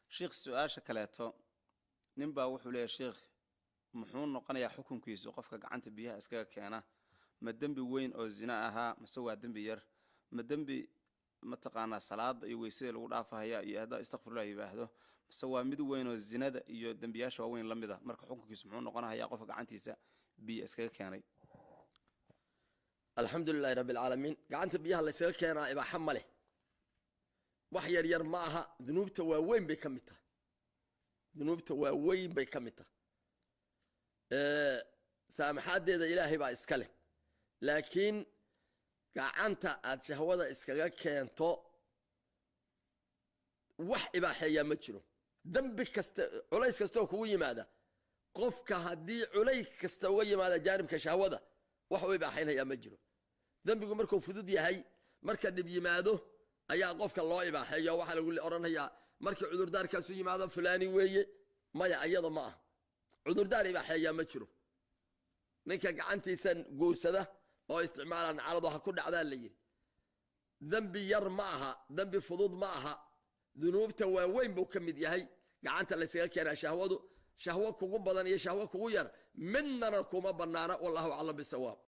Sheikh, su-aasha kaleeto, nin baa wuxuu leeyahy: "Sheikh, muxuu noqonayaa xukunkiisu qofka gacanta biyaha iskaga keena? Ma dembi weyn oo zina ahaa mase waa dembi yar? Ma dembi mataqaanaa salaada iyo weysada lagu dhaafahaya iyo haddaa istakfirullah yimaahdo, mase waa mid weyn oo zinada iyo dembiyaasha waaweyn la mid a? Marka xukunkiisu muxuu noqonahayaa qofka gacantiisa biyo iskaga keenay?" Alxamdu lilahi rabbi alcaalamiin. Gacanta biyaha laysaga keenaa ibaaxa ma leh, wax yar yar ma aha. Dunuubta waaweyn bay ka mid tahay, dunuubta waaweyn bay ka mid tahay. Saamaxaadeeda Ilaahay baa iska leh, laakiin gacanta aad shahwada iskaga keento wax ibaaxeeyaa ma jiro. Dembi kasta, culays kasta oo kugu yimaada, qofka haddii culays kasta uga yimaada jaanibka shahwada, wax u ibaaxaynhayaa ma jiro. Dembigu markuu fudud yahay, marka dhib yimaado ayaa qofka loo ibaaxeeyo. Waxaa lagu odhanayaa markii cudurdaarkaasu yimaado fulaani weeye. Maya, iyada ma ah, cudurdaar ibaaxeeyaa ma jiro. Ninka gacantiisa guursada oo isticmaala, nacalado ha ku dhacdaa la yidhi. Dembi yar ma aha, dembi fudud ma aha, dunuubta waaweyn buu ka mid yahay gacanta laysaga keenaa shahwadu. Shahwo kugu badan iyo shahwo kugu yar midnana kuma banaana. Wallahu aclam bisawaab.